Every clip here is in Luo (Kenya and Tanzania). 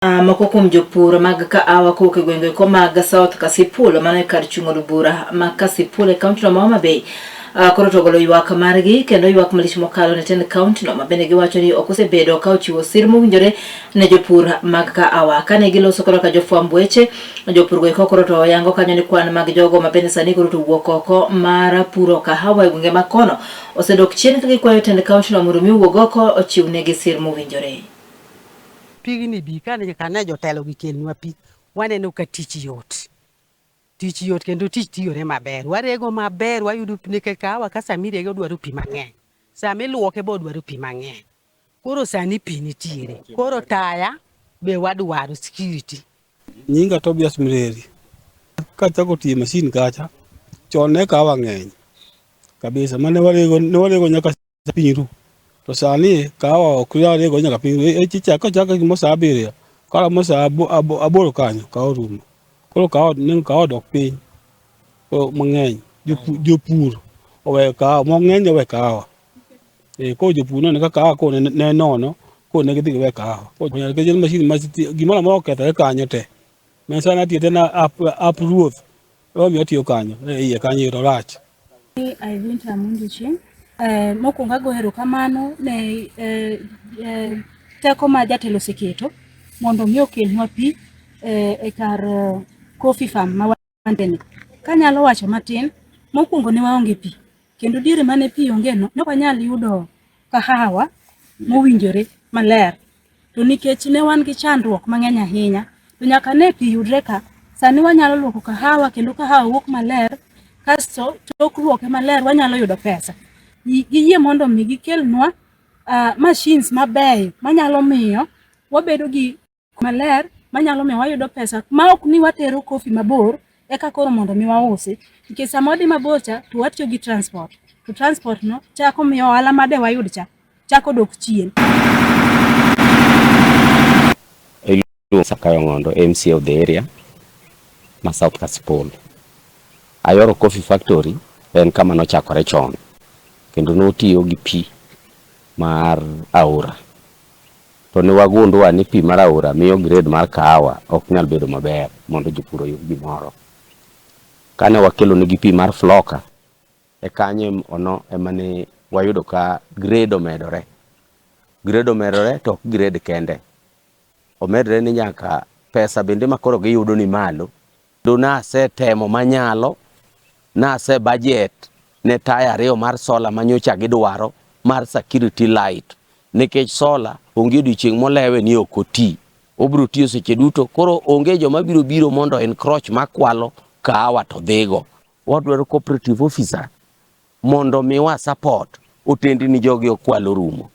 Moko kuom jopur mag kaawa kowuok e gwenge ko mag South Kasipul mano e kar chung' od bura ma Kasipul e kaunti no ma Homa Bay koro to ogolo ywak margi kendo ywak malich mokalo ne tend kaunti no ma bende giwacho ni ok osebedo ka ochiwo sir mowinjore ne jopur mag kaawa. Kane giloso koro ka jofwamb weche, jopur go eko koro to oyango kanyo ni kwan mag jogo ma bende sani koro to wuok oko mar puro kahawa e gwenge ma kono osedok chien ka gikwayo tend kaunti no mondo mi owuog oko ochiw negi sir mowinjore. Pigni bi kane kane jotelo gi kelnwa pi, waneno ka tich yot. Tich yot kendo tich tiyore maber. Warego maber, wayudo pi nikech kahawa ka sama irege odwaro pi mang'eny. Sama iluoke be odwaro pi mang'eny. Koro sani pi nitiere. Koro taya be wadwaro security. Nyinga Tobias Mreri. Kachako tiyo masin kacha, chon ne kahawa ng'eny kabisa mane warego ne warego nyaka piny ru. To sani kahawa ok nyal rego nyaka piny ru. E chicha kochako gimo saa abiriyo, karomo saa aboro kanyo kahawa orumo. Koro kahawa nengo kahawa odok piny koro mang'eny. Jopur oweyo kahawa, mang'eny owe kahawa. Eh, koro jopur noneno ka kahawa koro ne nono, koro ne gidhi giwe kahawa. Koro nikech en masin ma gimoro amora okethore kanyo te. Ma sani atiyo tena ap ruoth Emomiyo atiyo kanyo, e iye kanyo iro rach. Ivinta Amundi Chieng'. Mokwongo ago erokamano ne teko ma jatelo oseketo mondo mi okelnwa pi e kar coffee farm ma wantieni. Kanyalo wacho matin, mokwongo ne waonge pi kendo diere mane pi onge no ne ok wanyal yudo kahawa mowinjore maler. To nikech ne wan gi chandruok mang'eny ahinya, to nyaka ne pi yudre ka, sani wanyalo luoko kahawa kendo kahawa wuok maler, kasto tok luoke maler wanyalo yudo pesa. Giyie mondo mi gikelnwa machines mabeyo manyalo miyo wabedo gi maler manyalo miyo wayudo pesa ma ok ni watero kofi mabor eka koro mondo mi wausi, nikech sama wadhi mabor cha to watiyo gi transport, to transport no chako miyo ohala made wayud cha chako dok chien. Iluongo Sakayo Ng'ondo, MCA of the area ma South Kasipul. Ayoro Coffee Factory en kama nochakore chon kendo notiyo gi pi mar aora. To ne wagundua ni pi mar aora miyo grade mar kahawa ok nyal bedo maber mondo jopur oyud gimoro. Kane wakelo negi pi mar floka, e kanyo ono ema ne wayudo ka grade omedore. Grade omedore to ok grade kende. Omedore ni nyaka pesa bende ma koro giyudo ni malo. Kendo nasetemo manyalo, nase budget ne taya ariyo mar sola manyocha gidwaro mar security light. Nikech sola onge odiochieng' molewe ni ok oti. Obiro tiyo seche duto. Koro onge joma biro biro mondo encroach makwalo kahawa to dhigo. Wadwaro cooperative officer mondo miwa support otendni jogi okwalo rumo.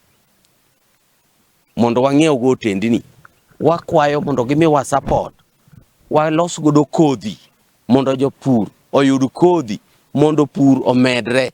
Mondo wang'iew go otendni. Wakwayo mondo gimiwa support. Walos godo kodhi mondo jopur oyud kodhi mondo pur omedre.